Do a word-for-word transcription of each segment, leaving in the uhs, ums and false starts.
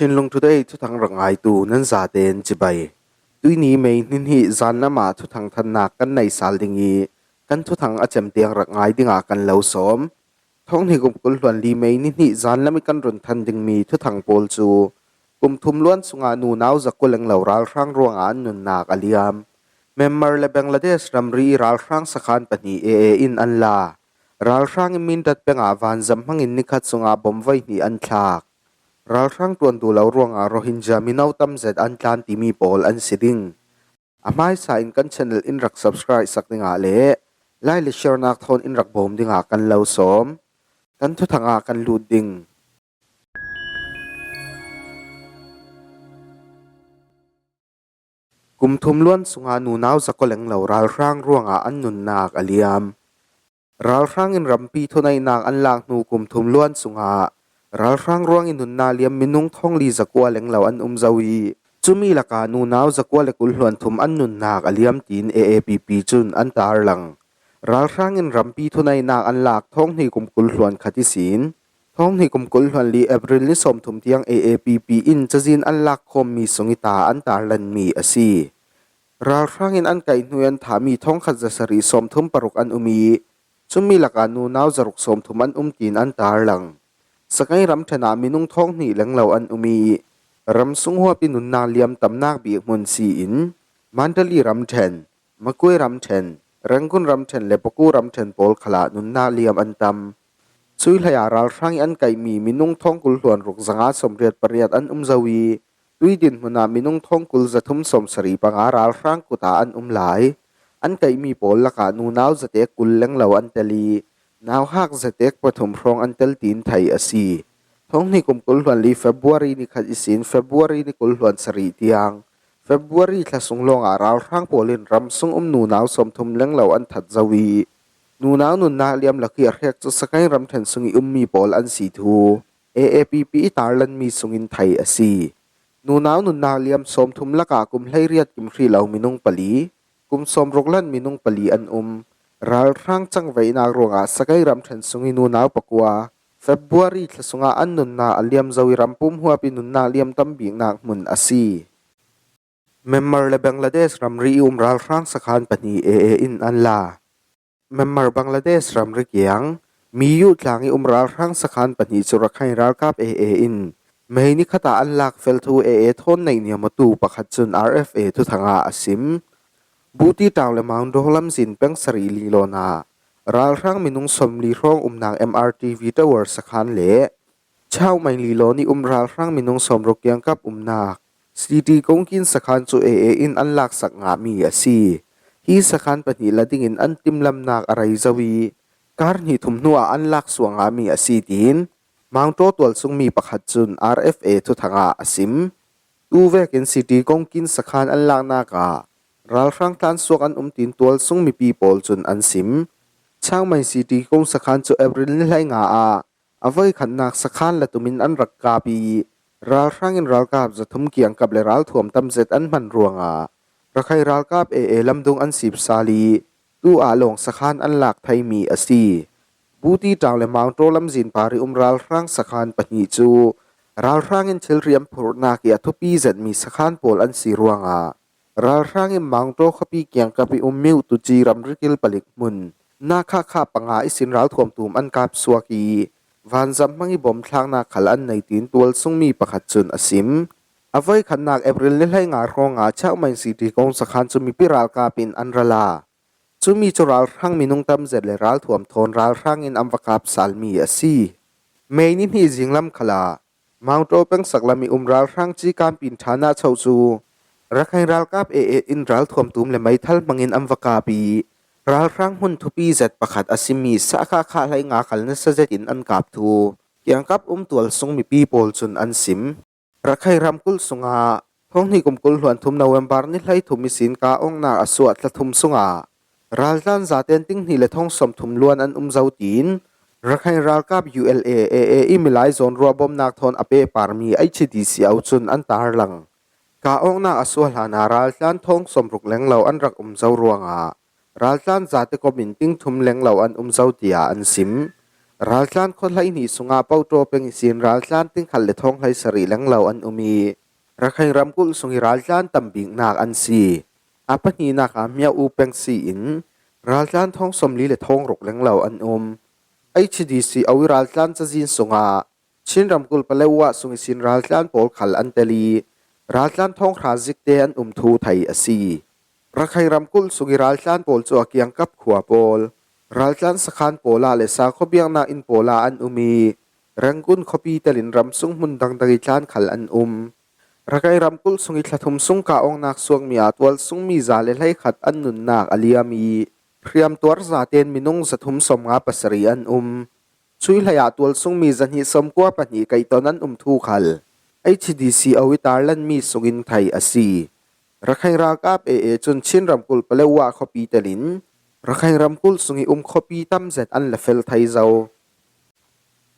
Thinlung Today thuthang rak ngaitu nan zaten cibai. Tuini May ni hnih zanlam ah thuthang thannak kan nei sal ding i, kan thuthang a cem tiang rak ngai dingah kan lo sawm. Thawng hnih kum kul hluan li May ni hnih zanlam i kan run than dingmi thuthang pawl cu kum thum luan sungah nunau zakua lenglo ralhrang ruangah an nunnak a liam. Myanmar le Bangladesh ramri i ralhrang sakhan pahnih A A in an la. Ralhrang in Mindat peng ah vanzam hmangin nikhat sungah bom voi hnih an thlak. Ralhrang ṭuan duh lo ruangah Rohingya mino tam zet an tlan timi pawl an si ding. A hmaisa in kan channel in rak subscribe sak dingah le like le share nak thawn in rak bawm dingah kan lo sawm. Kan thuthang ah kan lut ding. Kum thum luan sungah nunau zakua lenglo ralhrang ruangah an nunnak a liam. Ralhrang in rampi thuneihnak an lak hnu kum thum luan sungah ralhrang ruang i nunnak liam minung thawng li zakua lenglo an um zo i, cumi lakah nunau zakua le kul hluan thum an nunnak a liam tiin A A P P cun an tarlang. Ralhrang in rampi thuneihnak an lak thawng hnih kum kul hluan khat ihsin thawng hnih kum kul hluan li April ni sawmthum tiang A A P P in cazin an lak khawmmi sung i ta an tarlanmi a si. Ralhrang in an kaih hnu i an thahmi thawng khat za sarih sawmthum paruk an um i, cumi lakah nunau zaruk sawmthum an um tiin an tarlang. Sagaing ramṭhen ah minung thawng hnih lenglo an um i, ramsung huap i nunnak liam tamnak bik hmun si in Mandalay ramṭhen, Magway ramṭhen, Rangoon ramṭhen le Bago ramṭhen pawl khalah nunnak liam an tam. Cui hlei ah ralhrang i an kaihmi minung thawng kul hluan ruk zanga sawmriat pariat an um zo i, tui dinhmun ah minung thawng kul zathum sawmsarih panga ralhrang kut ah an um lai. An kaihmi pawl lakah nunau zatek kul lenglo an tel i, nauhak zatek pathum hrawng an tel tiin thei a si. Thawng hnih kum kul hluan li February ni khat ihsin February ni kul hluan sarih tiang February thla sung lawngah ralhrang pawl in ramsung um nunau sawmthum lenglo an that zo i, nunau nunnak liam lak i a hrek cu Sagaing ramṭhen sung i ummi pawl an si thu A A P P i tarlanmi sungin thei a si. Nunau nunnak liam sawmthum lakah kum hleiriat kim hrih lo minung pali, kum sawmruk lan minung pali an um. Ralhrang cangveihnak ruangah Sagaing ramṭhen sung i nunau pakua February thla sungah an nunnak a liam zo i, rampum huap i nunnak liam tam biknak hmun a si. Myanmar le Bangladesh ramri i um ralhrang sakhan pahnih A A in an la. Myanmar Bangladesh ramri kiang Miyu tlang i um ralhrang sakhan pahnih cu Rakhine ralkap A A in May ni khat ah an lak fel thu A A thawn neih niamatu pakhat cun R F A thuthang ah a sim. Buti Town le Maungdaw lamzin peng sarih Lilawn ah ralhrang minung sawmli hrawng umnak M R T V tower sakhan le Chau Main Lilawn i um ralhrang minung sawmruk kiangkap umnak City Kongkin sakhan cu A A in an laksak ngahmi a si. Hi sakhan pahnih la dingin an timlamnak a rei zo i, kar hnih thum hnu ah an laksuah ngahmi a si, tiin Maungdaw tualsungmi pakhat cun R F A thuthang ah a sim. Tu vekin City Kongkin sakhan an laknak ah ralhrang tlansuak an um, tiin tualsung mipi pawl cun an sim. Chau Main City Kong sakhan cu April ni hleinga ah a voikhatnak sakhan la tumin an rak kap i, ralhrang in ralkap zathum kiangkap le ralthuam tam zet an hman ruangah Rakhine ralkap A A lamdung an sip sal i, tu ah lawng sakhan an lak theimi a si. Buti Town le Maungdaw lamzin par i um ralhrang sakhan pahnih cu ralhrang in thilri an phurhnak i a thupi zetmi sakhan pawl an si ruangah ralhrang in Maungdaw khuapi kiangkap i um Myu Tuci ramri kil palik hmun Nakha Kha panga ihsin ralthuam tum an kap suak i, vanzam hmang i bom thlaknak khal an nei, tiin tualsungmi pakhat cun a sim. A voikhatnak April ni hleinga hrawngah Chau Main City Kong sakhan cu mipi ralkap in an ra la. Cumi cu ralhrang minung tam zet le ralthuam thawn ralhrang in an va kap salmi a si. May ni hnih zinglam khalah Maungdaw peng saklam i um ralhrang Cikan Pin Thana Cho cu Rakhine ralkap A A in ralthuam tum le meithal hmangin an va kap i, ralhrang hmun thupi zet pakhat a simi Sakha Kha hleinga khal nasa zetin an kap thu kiangkap um tualsung mipi pawl cun an sim. Rakhine ramkulh sungah thawng hnih kum kul hluan thum November ni hleithum ihsin kah awknak a suah thla thum sungah raltlan zaten ting hnih le thawng sawmthum luan an um zo, tiin Rakhine ralkap U L A A A i milai zawn ruahbawmnak thawn a pehparmi H D C O cun an tarlang. Kah awknak a suah hlanah raltlan thawng sawmruk lenglo an rak um zo ruangah raltlan zate kawmin ting thum lenglo an um zo, tiah an sim. Raltlan khuahlai hnih sungah Pauṭaw peng ihsin raltlan tingkhat le thawnghlai sarih lenglo an um ih, Rakhine ramkulh sung ih raltlan tambiknak an si. A pahnihnak ah Myaw-u peng si-in raltlan thawng sawmli le thawng ruk lenglo an um. H D C O ih raltlan cazin sungah Chin ramkulh Paletwa sung ihsin raltlan pawl khal an tel ih, raltlan thawng hra zikte an um thu thei a si. Rakhine ramkulh sung ih raltlan pawl cu a kiangkap khua pawl, raltlan sakhan pawl ah le sakhaw biaknak inn pawl ah an um ih, Rangoon khuapi telin ramsung hmun dangdang ih tlan khal an um. Rakhine ramkulh sung ih thla thum sung kah awknak suakmi ah tualsungmi za le hleikhat an nunnak a liam ih, hriamtuar zatein minung zathum sawmnga pasarih an um. Cuih hlei ah tualsungmi zahnih sawmkua pahnih kaihton an um thu khal H D C O ih tarlanmi sungin thei a si. Rakhine ralkap A A cun Chin ramkulh Paletwa khuapi telin Rakhine ramkulh sung ih um khuapi tamzet an la fel thei zo.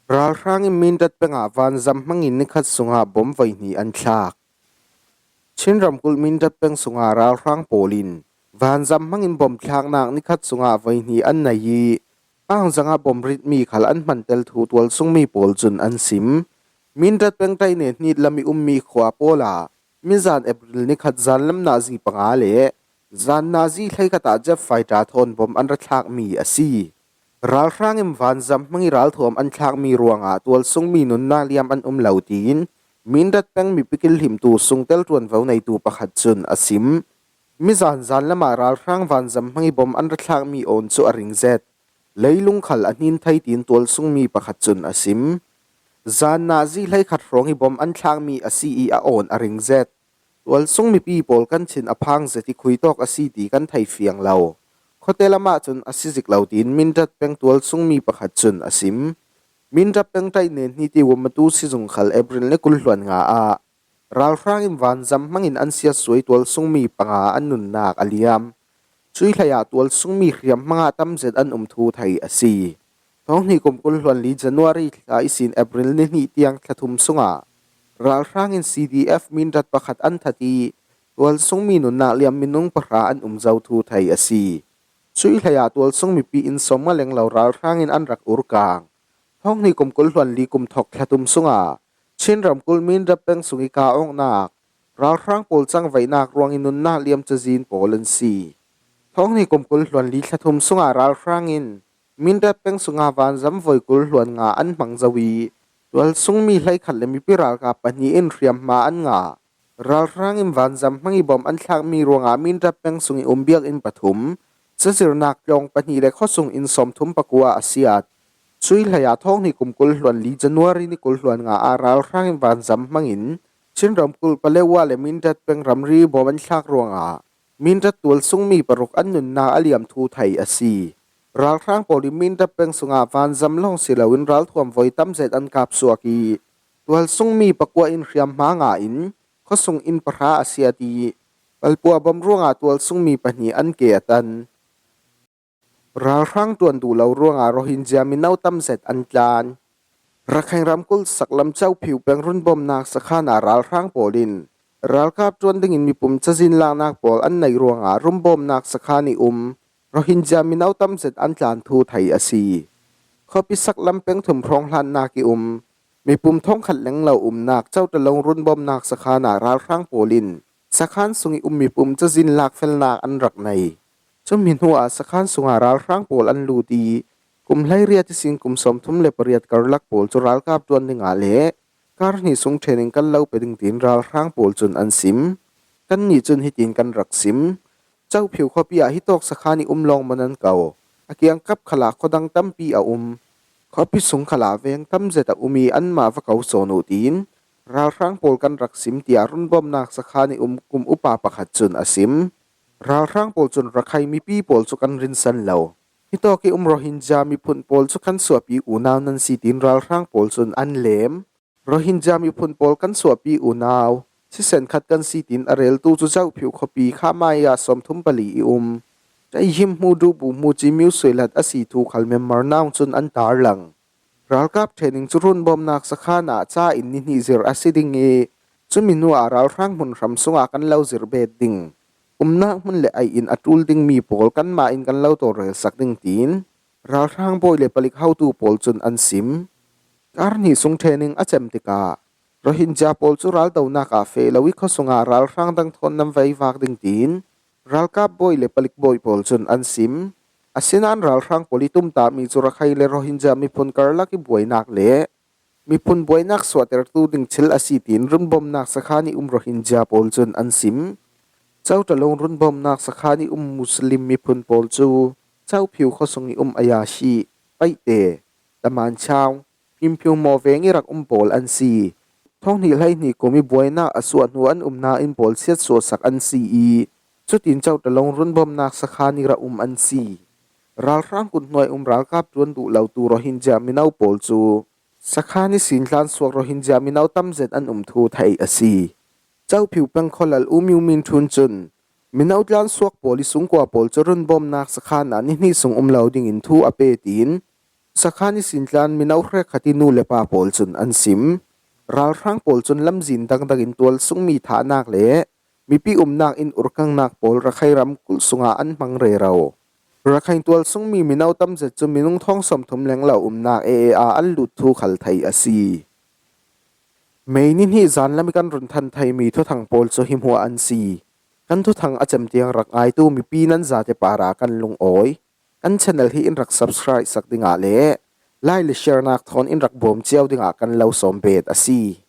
Ralhrang in Mindat peng ah vanzam hmangin nikhat sungah bom voi hnih an thlak. Chin ramkulh Mindat peng sungah ralhrang pawl in vanzam hmangin bom thlaknak nikhat sungah voi hnih an nei ih, angzang ah bom ritmi khal an hman tel thu tualsungmi pawl cun an sim. Mindat peng ṭaihnen hnit lam ih ummi khua pawl ah mizan April nikhat zanlam nazi panga le zan nazi hleikhat ah jet fighter thawn bom an ra thlakmi a si. Ralhrang in vanzam hmang ih ralthuam an thlakmi ruangah tualsungmi nunnak liam an um lo, tiin Mindat peng mipi kilhimtu sungtel ṭuanvo neitu pakhat cun a sim. Mizan zanlam ah ralhrang vanzam hmang ih bom an ra thlakmi awn cu a ring zet. Leilung khal a hnin thei, tiin tualsungmi pakhat cun a sim. Zan nazi hleikhat hrawng ih bom an thlakmi a si ih a awn a ring zet. Tualsung mipi pawl kan thin a phang zet ih khuitawk a si ti kan thei fiang lo. Khuate lamah cun a si zik lo, tiin Mindat peng tualsungmi pakhat cun a sim. Mindat peng ṭaihnen hnit ih um atu sizung khal April ni kul hluan nga ah ralhrang in vanzam hmangin an siatsuai tualsungmi panga an nunnak a liam. Cuih hlei ah tualsungmi hriamhmang ah tamzet an um thu thei a si. Thawng hnih kum kul hluan li January thla ihsin April ni hnih tiang thla thum sungah ralhrang in C D F Mindat pakhat an that ih tualsungmi nunnak liam minung pahra an um zo thu thei a si. Cuih hlei ah tualsung mipi inn sawmnga lenglo ralhrang in an rak urkang. Thawng hnih kum kul hluan li kum thawk thla thum sungah Chin ramkulh Mindat peng sung ih kah awknak ralhrang pawl cangvaihnak ruangih nunnak liam cazin pawl an si. Thawng hnih kum kul hluan li thla thum sungah ralhrang in Mindat peng sungah vanzam voi kul hluan nga an hmang zo ih tualsungmi hleikhat le mipi ralkap pahnih in hriamhma an ngah. Ralhrang in vanzam hmang ih bom an thlakmi ruangah Mindat peng sung ih um biakinn pathum, cazirnak tlawng pahnih le khuasung inn sawmthum pakua a siat. Cuih hlei ah thawng hnih kum kul hluan li January ni kul hluan nga ah ralhrang in vanzam hmangin Chin ramkulh Paletwa le Mindat peng ramri bom an thlak ruangah Mindat tualsungmi paruk an nunnak a liam thu thei a si. Ralhrang pawl in Mindat peng sungah vanzam lawng si loin ralthuam voi tamzet an kapsuak ih tualsungmi pakua in hriamhma ngah in khuasung inn pahra a siat ih palpua bom ruangah tualsungmi pahnih an ke a tan. Ralhrang ṭuan duh lo ruangah Rohingya mino tamzet an tlan. Rakhine ramkulh saklam Kyaukphyu peng runbawmnak sakhan ah ralhrang pawl in ralkap ṭuan dingin mipum cazin laknak pawl an neih ruangah runbawmnak sakhan ih um Rohingya mino tamzet an tlan thu thei a si. Khuapi saklam peng thum hrawng hlannak ih um mipum thawngkhat lenglo umnak Kyauktaung runbawmnak sakhan ah ralhrang pawl in sakhan sung ih um mipum cazin lakfelnak an rak nei. Cumi hnuah sakhan sungah ralhrang pawl an lut ih kum hleiriat ihsin kum sawmthum le pariat karlak pawl cu ralkap ṭuan dingah le kar hnih sung training kan lo pe ding, tiin ralhrang pawl cun an sim. Kannih cun hitin kan rak sim: Kyaukphyu khuapi ah hitawk sakhan ih um lawng maw nan ko? A kiangkap khalah khuadang tampi a um. Khuapi sung khalah veng tamzet a um ih anmah va ko sawn uh, tiin ralhrang pawl kan rak sim, tiah runbawmnak sakhan ih um kum upa pakhat cun a sim. Ralhrang pawl cun Rakhine mipi pawl cu kan rinsan lo. Hitawk ih um Rohingya miphun pawl cu kan suahpi unau nan si, tiin ralhrang pawl cun an lem. Rohingya miphun pawl kan suahpi unau, thisen khat kan si, tiin a reltu cu Kyaukphyu khuapi Khamaya sawmthum pali ih um Taihim Hmu Dubu Hmu Ci Myu Suailat a si thu khal Myanmar naung cun an tarlang. Ralkap training cu runbawmnak sakhan ah ca in ni hnih zir a si ding ih cumi hnuah ralhrang hmunhram sungah kan lo zir bet ding. Umnak hmun le ai in a ṭul dingmi pawl kanmah in kan lo tawlrelsak ding, tiin ralhrang bawi le palik hotu pawl cun an sim. Kar hnih sung training a cem tikah Rohingya pawl cu raldonak ah feh lo i khuasunga ralhrang dang thawn nan veivak ding tiin ralkap bawi le palik bawi pawl cun an sim. Asinain ralhrang pawl i tumtahmi cu Rakhine le Rohingya miphun karlak i buainak le miphun buainak suahtertu ding thil a si tiin runbawmnak sakhan i um Rohingya pawl cun an sim. Cotalung runbawmnak sakhan i um Muslim miphun pawl cu Cophyu khuasung i um Ayashi, Paite, Tamanchau, Phimphiu maw veng i rak um pawl an si. Thonghnih hleihnih kum i buainak a suah hnu an umnak inn pawl siatsuahsak an si i cutin Cotalung runbawmnak sakhan i rak um an si. Ralhrang kut hnuai um ralkap ṭuan duh lotu Rohingya mino pawl cu sakhan i sintlan suak Rohingya mino tamzet an um thu theih a si. Cophyu peng khualal U Myu Min Thun cun mino tlan suak pawl i sungkua pawl cu runbawmnak sakhan ah ni hnih sung um lo dingin thu a pe tiin sakhan i sintlan mino hrekkhat i nu le pa pawl cun an sim. Ralhrang pawl cun lamzin dangdang in tualsungmi thahnak le mipi umnak in urkangnak pawl Rakhine ramkulh sungah an hmang rero. Rakhine tualsungmi mino tamzet cu minung thawng sawmthum lenglo umnak A A ah an lut thu khal theih a si. May ni hnih zanlam i kan run than theimi thuthang pawl cu hi hmuah an si. Kan thuthang a cem tiang rak ngaitu mipi nan zate parah kan lungawi. Kan channel hi in rak subscribe sak dingah le like le share nak thawn in rak bawm cio dingah kan lo sawm bet a si.